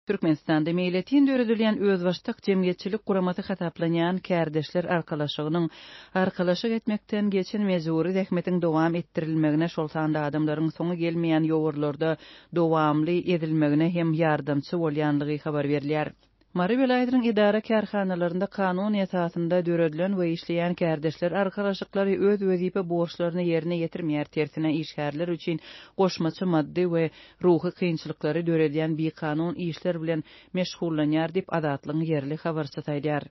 Türkmenistanda meýletin döredilýän özbaşdak jemgyýetçilik guramasy hasaplanýan kärdeşler arkalaşygynyň arkalaşyk etmekden geçen mejbury zähmetiň dowam etdirilmegine, şol sanda adamlaryň soňy gelmeýän ýowarlarda dowamly ezilmegine hem ýardamçy bolýanlygy habar berilýär. Mary welaýatynyň edara-kärhanalarynda kanun esasynda döredilen we işleýän kärdeşler arkalaşyklary öz wezipe borçlaryny ýerine ýetirmeýär, tersine işgärler üçin goşmaça maddy we ruhy kynçylyklary döredýän bikanun işler bilen meşgullanýar diýip, Azatlygyň ýerli habarçysy aýdýar.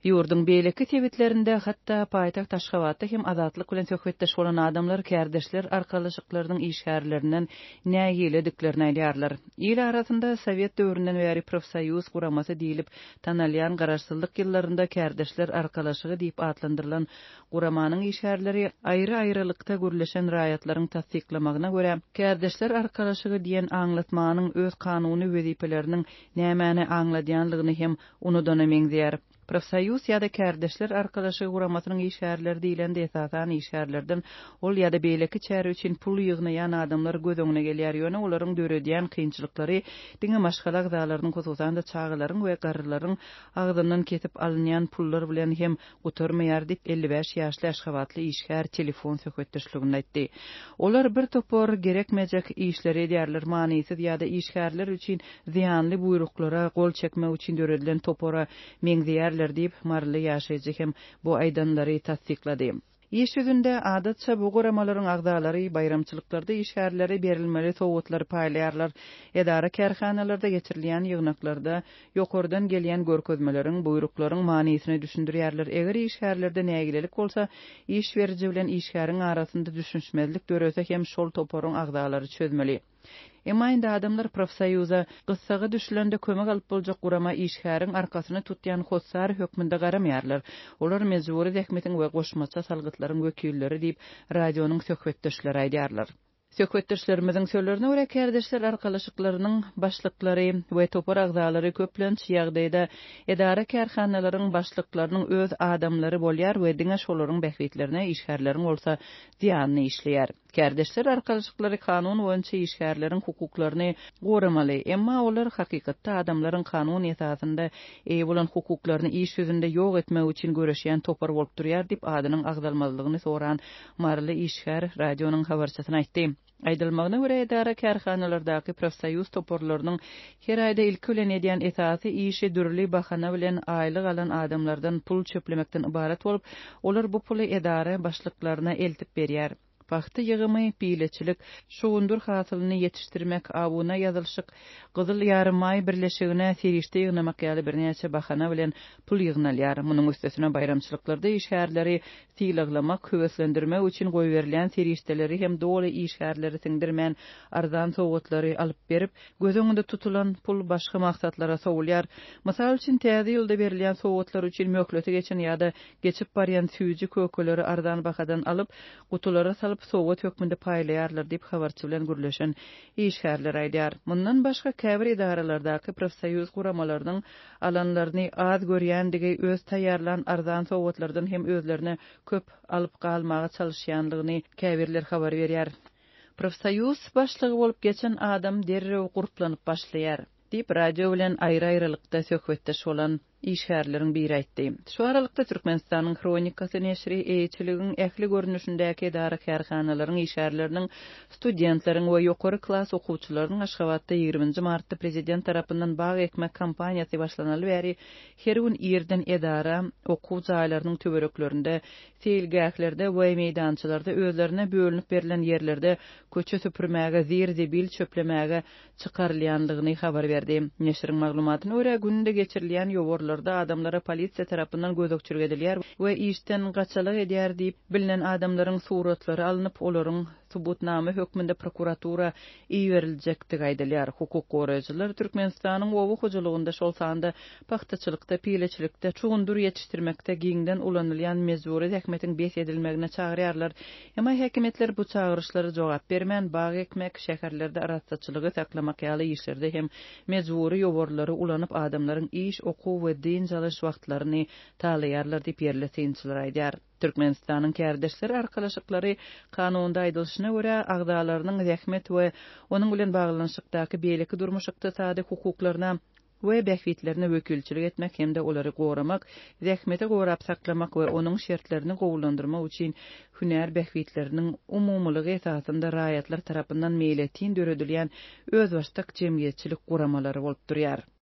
Ýurduň beýleki sebitlerinde, hatda paýtagt Aşgabatda hem Azatlyk bilen söhbetdeş bolan adamlar kärdeşler arkalaşyklarynyň işgärlerinden nägilediklerini aýdýarlar. Il arasynda sowet döwründen bäri profsoýuz guramasy diýlip tanalýan garaşsyzlyk ýyllarynda kärdeşler arkalaşygy diýip atlandyrylan Guramanyň işgärleri aýry-aýrylykda gürleşen raýatlaryň tassyklamagyna görä, kärdeşler arkalaşygy diýen aňlatmanyň öz kanuny wezipeleriniň nämäni aňladýanlygyny hem unudana meňzeýär. Profsoýuz ýa-da kärdeşler arkalaşygy guramasynyň işgärleri diýlende esasan işgärlerden ol ýa-da beýleki çäre üçin pul ýygnaýan adamlar göz öňüne gelýär, ýöne olaryň döredýän kynçylyklary diňe maşgala agzalarynyň hususan-da çagalaryň we garrylaryň agzyndan kesip alynýan pullar bilen hem gutarmaýar diýip, 55 ýaşly aşgabatly işgär telefon söhbetdeşliginde aýtdy. Olar bir topar gerekmejek işleri edýärler, manysyz ýa-da işgärler üçin zyýanly buýruklara gol çekmek üçin döredilen topara meňzeýärler diýip, maryly ýaşaýjy hem bu aýdanlary tassyklady. Iş ýüzünde, adatça, bu guramalaryň agzalary baýramçylyklarda işgärlere berilmeli sowgatlary paýlaýarlar. Edara-kärhanalarda geçirilýän ýygnaklarda ýokardan gelýän görkezmeleriň, buýruklaryň manysyny düşündirýärler. Eger işgärlerde nägilelik bolsa, iş beriji bilen işgäriň arasynda düşünişmezlik dörese hem şol toparyň agzalary çözmeli. Emma indi adamlar profsoýuza, gyssaga düşülende kömek alyp boljak gurama işgäriň arkasyny tutýan hossar hökmünde garamaýarlar. Olar mejbury zähmetiň we goşmaça salgytlaryň wekilleri diýip, radionyň söhbetdeşleri aýdýarlar. Söhbetdeşlerimiziň sözlerine görä, kärdeşler arkalaşyklarynyň başlyklary we topar agzalary köplenç ýagdaýda edara-kärhanalaryň başlyklarynyň öz adamlary bolýar we diňe şolaryň bähbitlerine, işgärleriň bolsa zyýanyna işleýär. Kärdeşler arkalaşyklary kanun boýunça işgärleriň hukuklaryny goramaly, emma olar hakykatda adamlaryň kanun esasynda eýe bolan hukuklaryny iş ýüzünde ýok etmek üçin göreşýän topar bolup durýar diýip, adynyň agzalmazlygyny soran maryly işgär radionyň habarçysyna aýtdy. Aýdylmagyna görä, edara-kärhanalardaky profsoýuz toparlarynyň her aýda ilki bilen edýän esasy işi dürli bahana bilen aýlyk alan adamlardan pul çöplemekden ybarat bolup, olar bu puly edara başlyklaryna eltip berýär. Pagta ýygymy, pileçilik, şugundyr hasylyny ýetişdirmek, abuna ýazylyşyk, Gyzyl Ýarymaý birleşigine serişde ýygnamak ýaly birnäçe bahana bilen pul ýygnalýar. Munuň üstesine baýramçylyklarda işgärleri sylaglamak, höweslendirmek üçin goýberilýän serişdeleri hem doly işgärleri siňdirmän arzan sowgatlary alyp berip, göz öňünde tutulan pul başga maksatlara sowulýar. Mysal üçin, Täze ýylda berilýän sowgatlar üçin möhleti geçen ýa-da geçip barýan süýji-kökeleri arzan bahadan alyp, gutulara salyp, sowgat hökmünde paýlaýarlar diýip, habarçy bilen gürleşen işgärler aýdýar. Mundan başga, käbir edaralardaky profsoýuz guramalarynyň alanlaryny az görýändigi, öz taýýarlan arzan sowgatlardan hem özlerine köp alyp galmaga çalyşýanlygyny käbirler habar berýär. Profsoýuz başlygy bolup geçen adam derrew gurplanyp başlaýar, diýip, radio bilen aýry-aýrylykda söhbetdeş bolan işgärleriň biri aýtdy. Şu aralykda, Türkmenistanyň Hronikasy neşiri eýeçiligiň ähli görnüşindäki edara-kärhanalaryň işgärleriniň, studentleriň we ýokary klas okuwçylarynyň Aşgabatda ýigriminji martda prezident tarapyndan bag ekmek kampaniýasy başlanaly bäri her gün irden edara, okuw jaýlarynyň töwereklerinde, seýilgählerde we meýdançalarda özlerine bölünip berlen ýerlerde köçe süpürmäge, zir-zibil çöplemäge çykarylýandygyny habar berdi. Neşiriň maglumatyna görä, günde geçirilýän ýowarlarda adamlara polisiýa tarapyndan gözegçilik edilýär we işden gaçalak edýär diýip bilnen adamlaryň suratlary alnyp, olaryň subutnama hökmünde prokuratura iberiljekdigi aýdylýar. Hukuk goraýjylar Türkmenistanyň oba hojalygynda, şol sanda pagtaçylykda, pileçilikde, şugundyr ýetişdirmekde giňden ulanylýan mejbury zähmetiň bes edilmegine çagyrýarlar. Emma häkimiýetler bu çagyryşlara jogap bermän, bag ekmek, şäherlerde arassaçylygy saklamak ýaly işlerde hem mejbury ýowarlary ulanyp, adamlaryň iş, okuw we dynç alyş wagtlaryny talaýarlar diýip, ýerli synçylar aýdýar. Türkmenistanyň kärdeşler arkalaşyklary, kanunda aýdylyşyna görä, agzalarynyň zähmet we onuň bilen baglanyşykdaky beýleki durmuş-ykdysady hukuklaryna we bähbitlerine wekilçilik etmek hem-de olary goramak, zähmeti gorap saklamak we onuň şertlerini gowulandyrmak üçin hünär bähbitleriniň umumylygy esasynda raýatlar tarapyndan meýletin döredilýän özbaşdak jemgyýetçilik guramalary bolup durýar.